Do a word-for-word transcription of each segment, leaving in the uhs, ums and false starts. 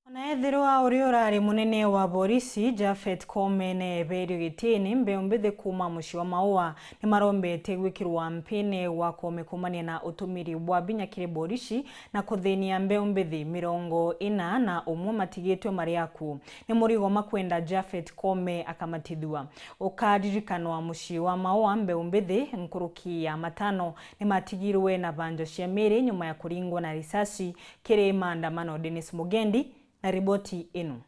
Ona ethirwa uria urari munene wa borisi, Japhet Koome, neeberio gitiini, mbeu mbithi kuuma mucii wa Maua ni marombete gwikirwa mpini wa Koome kuumania na utumiri bwa binya kiri borisi na kuthinia mbeu mbithi mirongo ina na umwe matigitwe mari akuu. Ni murigo makwenda Japhet Koome akamatithua. Ukaririkanwa mucii wa Maua, mbeu mbithi nkuruki ya matano ni matigirwe na banjo cia miiri nyuma ya kuringwa na risasi kiri maandamano. Dennis Mugendi na riboti ino.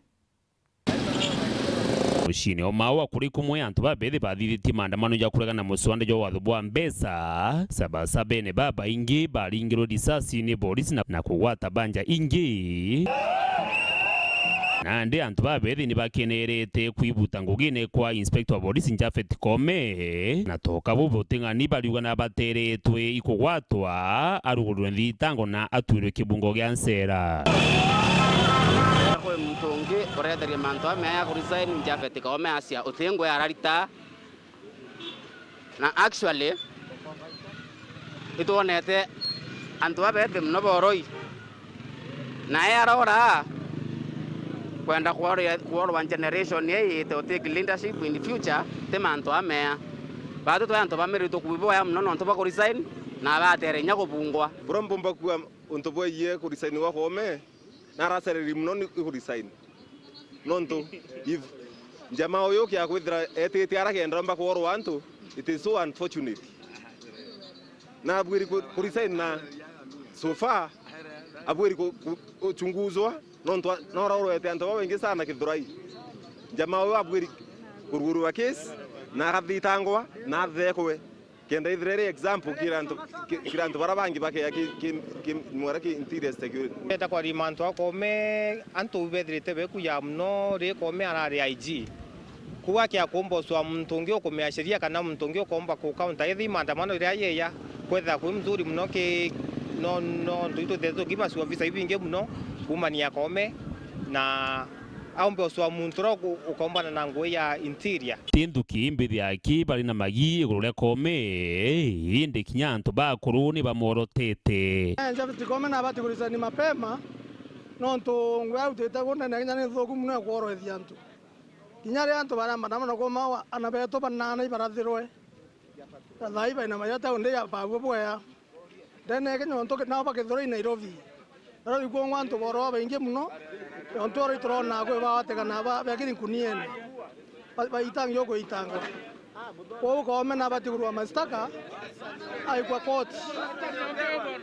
Muciini o Maua kuri kumwe antu babethi bathithitie maandamano ja kuregana na muswande jwa watho bwa mbeca, sabasabene babaingi baringirwe risasi ni borisi na, na kugwata banja ingi. Nandi antu babethi ni bakenerete kwibuta ngugine kwa Inspector wa Borisi Japhet Koome, na toka bu buting'ani bariuga na bateretwe ikugwatwa, arugurwe thitango na atwirwe kibungo gia ncera. Kwi muntu ungi uretheria mantu amea ya kuresign, Japhet Koome acia uti ngwe ararita. Na actually, itwonete antu babethi mono boroi. Nae arora kwenda kworwa, kworwa generation ii ite utake leadership in future, ti mantu amea. Batu twi antu ba Meru tukubiboya mono nontu bwa kuresign na batere inya kubungwa. Buria mpumba kuuga untu bwegie kuresign gwa Koome, naracereri mono ni kuresign. Nontu if jamaa uyu kia kwithira etite ara kenda omba kworwa antu, it is so unfortunate. Na abuiri ku, kuresign na so far, abuiri ku, ku, kuchunguzwa, nontu a, noraurwete antu babaingi sana Githurai. Jamaa uyu abuiri kurugurwa case, na akathitangwa, na athekwe. Kenda ithire ri example kiri antu, ki, kiri antu bara bangi bakea ki, ki, ki, mwera ki interior security. Eta kwaria mantu a Koome, antu bethirite bekuya mono, ri Koome arari I G. Kuga kia kumboswa muntu ungi ukumea sheria kana muntu ungi ukomba ku counter ithi maandamano iria yeya, kwethira kwi mzuri mono ki, no, no, ntu itu thetu kibasua visa ibingi mono, kumania Koome, na aumbe uswa muntu uria uku, ukombana na ngui ya interior. Ti nthuki mbithi aki bari na magi iguru ria Koome, indi kinya antu bakuru ni bamworotete. Eh, Japhet Koome nabati kuresign mapema, nontu ngui autite gundene kinya ni nthuku mono ya kworwethia antu. Kinya ria antu baria maandamano kuuma ana betu banana ibarathirwe. Na thaa ii baina maria tauni ya Pabua bwea. Ndene ya Kenya, nontu nao bakethirwa i Nairobi. Nairobi kwongwa antu borwa baingi mono, nontu oro iturona kwi bawategana ba, bakiri nkuniene. Ba, baitangi ukuitangwa. Kwou Koome nabati kurua mashtaka, aikwa koti.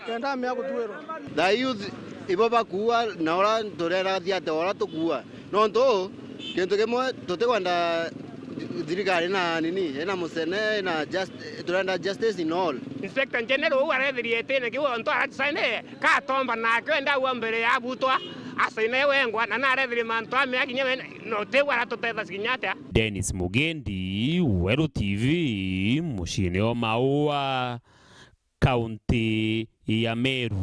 Kenda amea gutuirwa. The youth ibo bakuua, na ura turera thiate ura tukuua. Nontu, kintu kimwe, tutikwenda thirikari ina nini, ina mucene, ina just-, turenda justice in all. Inspector General uu arethirie itine kiu ontu arasaine, katomba nake wenda aua mbere ya abutwa, asaine wengwa, na narethirie mantu amea kinya we, no tiu aratutetha kinya atia. Dennis Mugendi, Weru T V, muciine o Maua, kaunti ya Meru.